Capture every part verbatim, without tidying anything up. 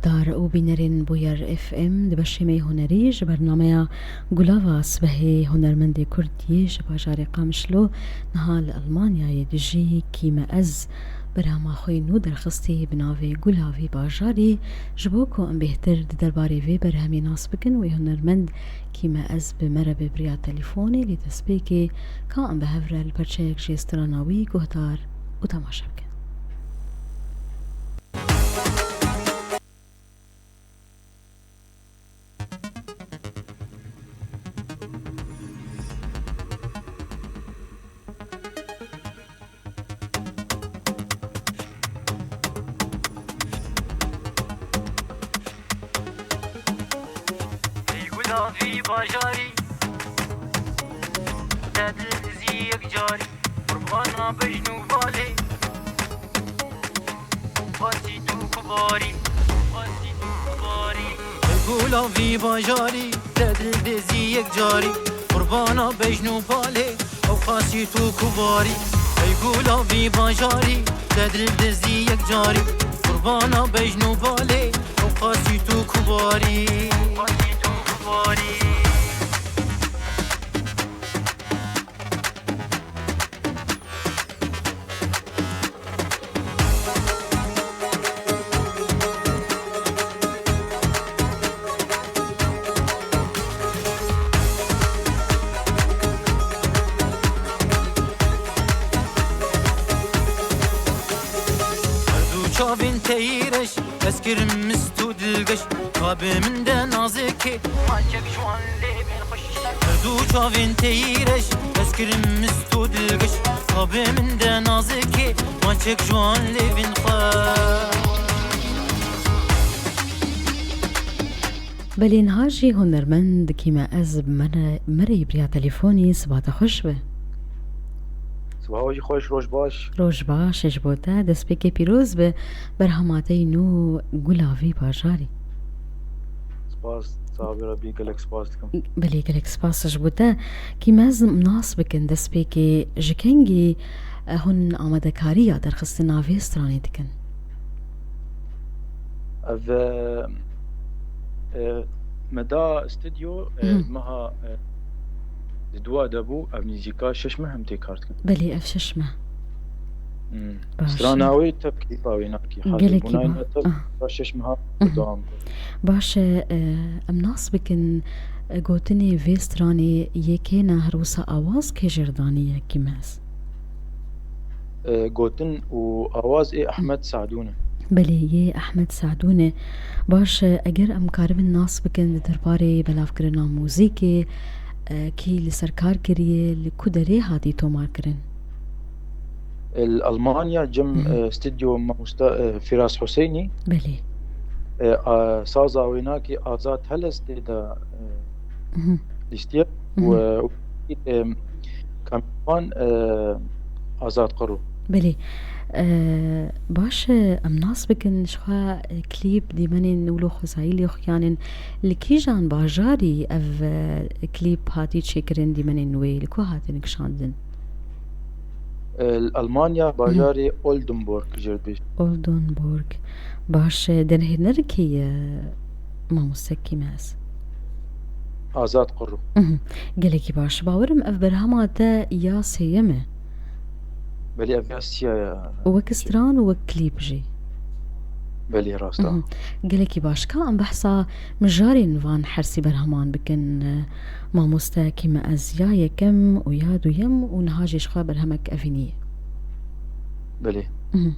Dar û bînerên Bûyer F M di beşê me yê hunerî ji bernameya Gulava Sibehê hunermendê Kurd yê ji bajarê Qamişlo niha li Elmanyayê dijî Kîme Ez berhema xwe yê nû derxistî bi navê Gulavî Bajarî. Ji bo ku em bêhtir di derbarê vê berhemê nas bikin, wê hunermend Kîme Ez bi me re be bi riya telefonê, lê destpêkê ka em bi hev re li perçeyek ji strana wî guhdar û temaşe bikin. Ey gula vî bajarî, te dil dizî yek carî, qurbana bejn û balê. Xwestî tu kubarî, xwestî tu kubarî. Ey gula vî bajarî, te dil dizî yek carî, qurbana bejn û balê. Ew qasî tu kubarî, ey gula vî bajarî, te dil dizî yek carî, qurbana bejn û balê. Ew qasî tu kubarî. Her du çavên te yî reş, ez kirim mist û dilgeş, ka bi min de nazikê. Maçek ji wan lêvên xweş. Her du çavên te yî reş, ez kirim mist û dilgeş, ka bi min de nazikê. Maçek ji wan lêvên xweş. Belê niha jî hunermend Kîme Ez bi me re, me re yî bi riya telefonî. Siba te xweş be. Siba we jî xweş, roj baş. Roj baş e ji bo te, destpêkê pîroz be, berhema te yî nû Gula vî bajarî. Spas, saxbî Rebî, gelek spas dikim. Belê, gelek spas ji bo te. Kîme Ez, nas bikin destpêkê, ji kengî, e, hûn amadekariya derxistina vê stranê dikin? Ev, e, e, me da stûdyo, e, Mhm. meha, e, di dua de bû, ev nîzîka şeş meh em tê kar dikin. Belê, ev şeş meh. Hmm. Baş e. Strana wê tev klîpa wê nakî. Gelekî ba-, ah. Hal bûnayê tev şeş meha Mhm. dewam bû. Baş e, e, em nas bikin, e, gotinê vê stranê yê kê ne, her wisa awaz kê jêr danî ye, Kîme Ez? E, gotin û awaz ê Ehmed Sadûn e. Belê, yê Ehmed Sadûn e. Baş e, eger em karibin nas bikin di derbarê belavkirina muzîkê, e, kî li ser kar kiriye, li ku derê hatî tomarkirin? E, li Almanya cem, Mhm. e, stûdyo mamosta, e, Firas Huseynî. Belê. E, a, saza wênakî Azad Heles tê de, e, Mhm. lîstiye Mhm. û, e, û, e, kamîvan, e, Azad Qiro. Belê. E, baş e, em nas bikin, ji xwe, e, klîp, dîmenên wilo xwezayî lê xuyanên, li kîjan bajarî ev, e, klîp hatî çêkirin, dîmenên wê li ku hatin kişandin? E, li Almanya, Mhm. bajarê Oldenburg jê re dibêjin. Oldenburg. Baş e, denhêner kê ye, mamoste Kîme Ez? Azad Qiro. Mhm. Gelekî baş. Bawerim ev berhema te ya sêyem e. Belê, ev ya siya ya. Wek stran û wek klîp jî. Belê, rast e. Mhm. Gelekî baş. Ka em behsa mijarên van hersî berheman bikin, e, mamoste Kîme Ez, ya yekem û ya duyem û niha jî ji xwe berhemek evînî ye. Belê. Mhm.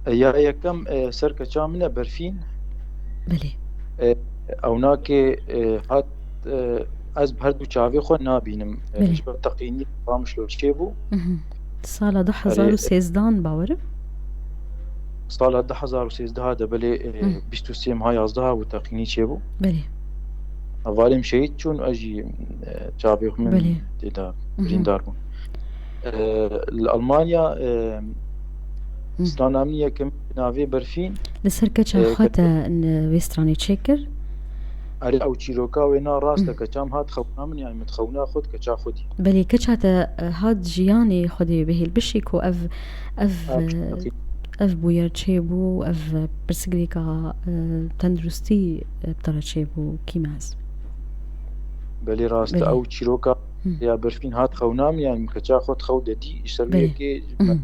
E, ya yekem, e, ser keça min e, Berfîn. Belê. E, ewnakê, e, hat, e, ez bi her du çavê xwe nabînim. E, Belê. Ji ber teqînî Qamişlo çêbû. Mhm. Sala Erê, du hezar û sêzdeh bawerim. Sala du hezar û sêzdeh de belê, e, Mhm. bîst û sê meha yazdeh bû teqînî çêbû. Belê. Hevalê min şehîd çûn, ez jî, e, çavê xwe min Belê. tê de Mhm. birîndar bûn. E, li Almanya, e, Hı. strana min yekem bi navê Berfîn. Li ser keça E, xwe ke- te n-, vê stranê çêkir? Erê, ew çîroka wê na rast e, Hı. keça min hat xewna min, yani min xewna xwe di keça xwe dî. Belê, keça te, e, hat jiyanê xwe dê bihêl bişî ku ev, ev, Ev e, ştexî. ev bûyer çêbû, ev pirsgirêka, e, tenduristî, e, bi te re çêbû, Kîmez? Belê rast e, Belê. Ew çîroka Hı. ya berfîn hat xewna min, yanî min keça xwe di xew de dî, ji ser wê Belê. yekê Hı.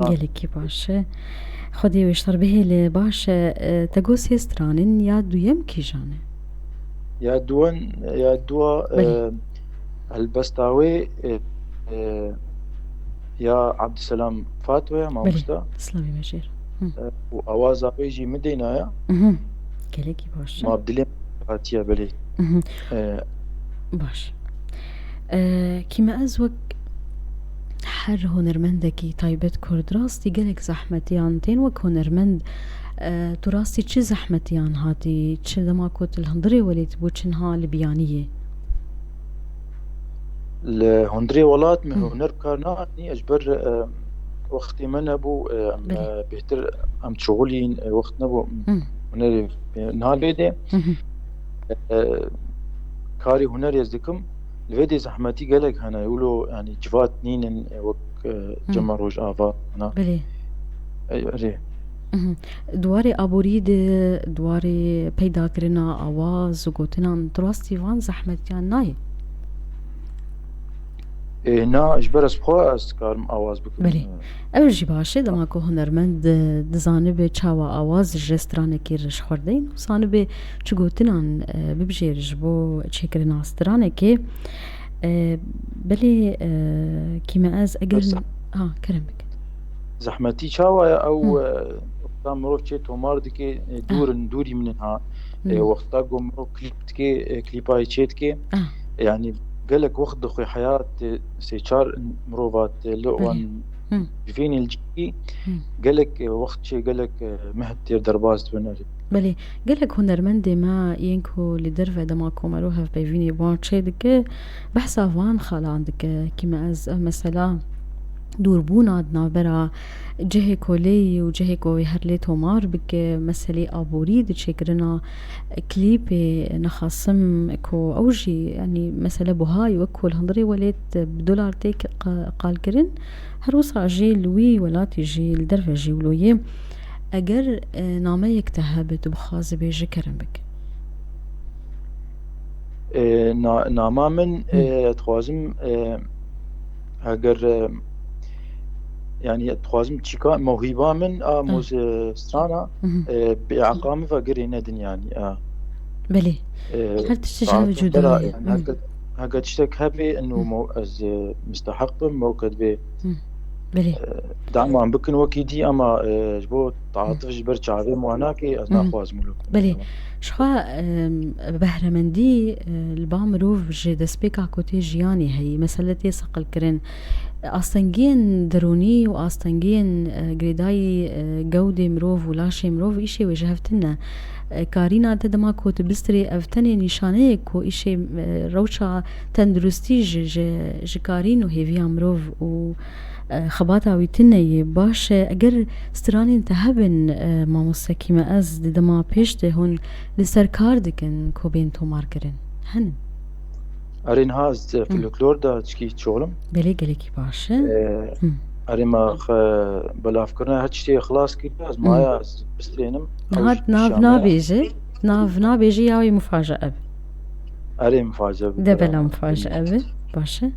Gelekî baş e. Xwedê wê ji te re bihêle. Baş e, e, te got sê stranin, ya duyem kîjan e? Ya duwen, ya dua, Belê. e, helbesta wê, e, e, ya Abdüselam Fatwe, Belê. mamosta. Slavê me jêr. Hı. E, û awaza wê jî min dêna ya. Mhm. Gelekî baş e. Ma bi dilê hatiye belê. Mhm. E, Baş. E, Kîme ez wek her hunermendekî taybet Kurd rastî gelek zehmetiyan tên wek hunermend, e, tu rastî çi zehmetiyan hatî, çi dema ku tu li hundirê welêt bû, çi niha li biyanî yê? Li hundirê welat min Hı. huner bi kar neanî, ez ji ber, e, wextê me nebû, e, em, Belê. e, bêhtir em şixulîn, e, wext nebû Hı. hunerê, e, niha lê de, Hı hı. e, karê hunerê ez dikim. Li vê dê zehmetî gelek hene. Wilo, yanî civat nînin, e, wek, e, Hı. cema Rojava, na. Belê. E, erê. Mhm. Di warê aborî de, di warê peydakirina awaz û gotinan, tu rastî van zehmetiyan nayê? Ê, na, ji ber ez xwe ez dikarim awaz bikim. Belê. Ew jî baş e, dema ku hunermend, e, dizanibe çawa awaz ji stranekê re ji xwe re deyn û zanibe çi gotinan, e, bibijêre ji bo çêkirina stranekê. E, belê, e, Kîme ez eger Bes- ha, kerem bike. Zehmetî çawa ye? Ew, Hı. e, wexta mirov çê tomar dike, e, Ah. dûr in, dûrî min in ha. E, Hı. wexta ku mirov klîp dike, e, klîpa wê çê dike. Ah. Yanî gelek wext dixwe heyat, e, sê çar mirova te li Belê. wan Hı. jivînê li cî Hı. gelek, e, wext çê gelek, e, meh têr derbas dibin erê. Belê, gelek hunermendê me yên ku li derve dema ku mero hevpeyvînê wan çê dike, behsa van xalan dike. Kîme ez ev mesela dûrbûna di navbera cihê ku lê yî û cihê ku wê her lê tomar bike, meselê aborî di çêkirina klîpê nexasim ku ew jî, yanî mesele buha ye, wek ku li hundirê welêt bi dolar tê qa-, qalkirin, her wisa jî li wî welatî jî, li derve jî wilo ye. Eger, e, nameyek te hebe, tu bixwazî bêje, kerem bike. E, na-, nama min, Hı. e, dixwazim, e, eger, e, yanî dixwazim çîka, mewhîba min a Hı. muz-, e, strana, Hı hı. e, bi eqa min ve girê nedin yanî, a. Belê. E, Her tiştî ji hev saetin cuda bera, ye. yanî Hı. heke, heke tiştek hebe, eno Hı. mo-, ez, e, misteheq bim, mewked bê. Hı. Belê. E, daman bikin wekî dî, ama, e, ji bo Hı. teatif ji ber çavê min wan nake, ez Hı hı. naxwazim wilo bikim. Belê. Ji xwe, em, behremendî, e, li ba mirov ji destpêka ku tê jiyanê heyî, mesele tê seqilkirin. Astengiyên derûnî û astengiyên, e, girêdayî, e, gewdê mirov û laşê mirov îşê wê ji hev tune. E, karîna te dema ku tu bistirê, ev tenê nîşaneyek ku îşê, e, rewşa tenduristî ji, ji, ji karîn û hêviya mirov û, e, xebata wî tune ye. Baş e, eger stranên te hebin, e, mamoste Kîme, ez di dema pêş de hûn li ser kar dikin ku bên tomarkirin? Henin? Erê, niha ez, e, Hı. folklor de çikî şoxlim. Belê, gelekî baş e. E, Hı. erê, me xwe belavkirina her tiştê xilas kiriye, ez Hı. maya ez bistrênim. Niha Ew nav nîşane ya. nabêje, nav nabêje ya wê mufaje eb. Erê, mufaje bi De bela bela. mufaje eb. Baş e.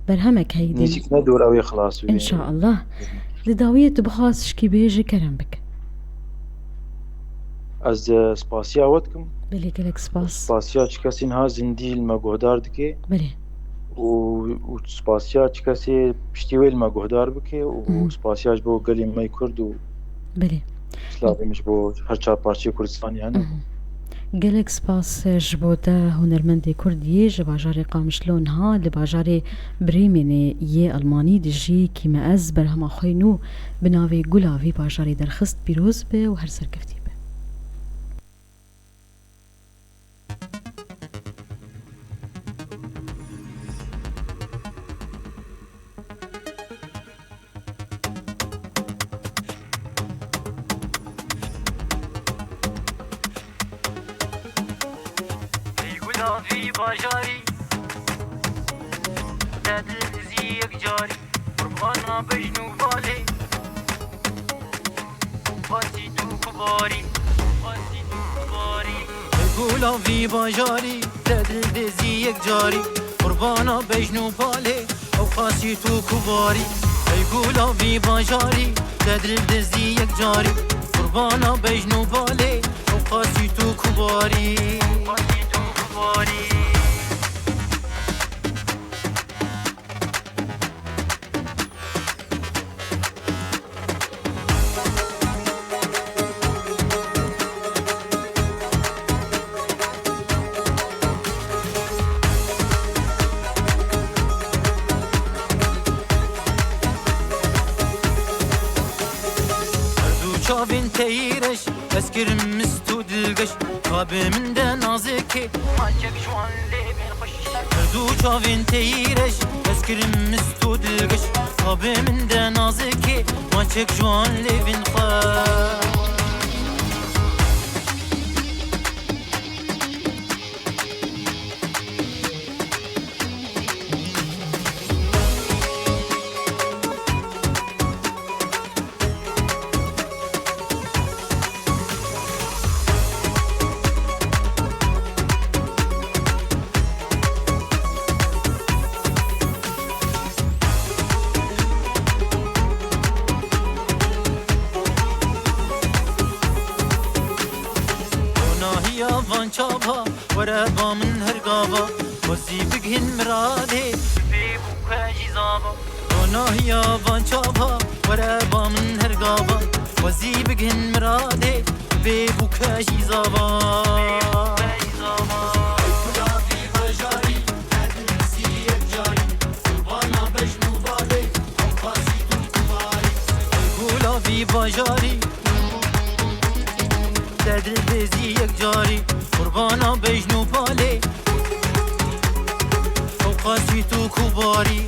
Berhemek heyî de. Nêzîk ne dor ew ê xilas bibê. Înşaallah. Di dawiyê tu bixwaz şikî bêje, kerem bike. Ez, e, spasiya we dikim. Belê, gelek spas. Spasiya çi kesî niha zindî li me guhdar dike. Belê. Û, û spasiya çi kesê piştî wê li me guhdar bike û Mhm. spasiya ji bo gelê me yê Kurd û Belê. slavê min ji bo her çar parçeyê Kurdistanê hene. Mhm. Gelek spas ji bo te, hunermendê Kurd yê ji bajarê Qamişlo, niha li bajarê Brêmenê yê Almanî dijî. Kîme ez, berhema xwe nû bi navê Gula vî bajarê derxist. Pîroz be û her serkeftî be. Ey gula vî bajarî, te dizî yek carî, qurbana bejn û balê. Qasî tu kubarî, qasî tu kubarî. Gula vî bajarî, te dil dezî yek carî. Qurbana bejn û balê, ew qasî tu kubarî. Ey gula vî bajarî, te dil dezî yek carî. Qurbana bejn û balê, ew qasî tu kubarî. Qasî tu kubarî. Her du çavên te yî reş, ez kirim mist û dilgeş. Xabê min de nazikê, maçek ji wan lêvên xweş. Her du çavên te yî reş, ez kirim mist û dilgeş. Xabê min de nazikê, maçek ji wan lêvên xweş. Ronahiya van çava, were ba min her gava, xwezî bighin miradê, bê bûke jî zava. Ronahiya van çava, were ba min her gava, xwezî bighin miradê, bê bûke jî zava. Gula vî bajarî, te dil dezî yek carî, qurbana bejn û balê, ew qasî tu kubarî.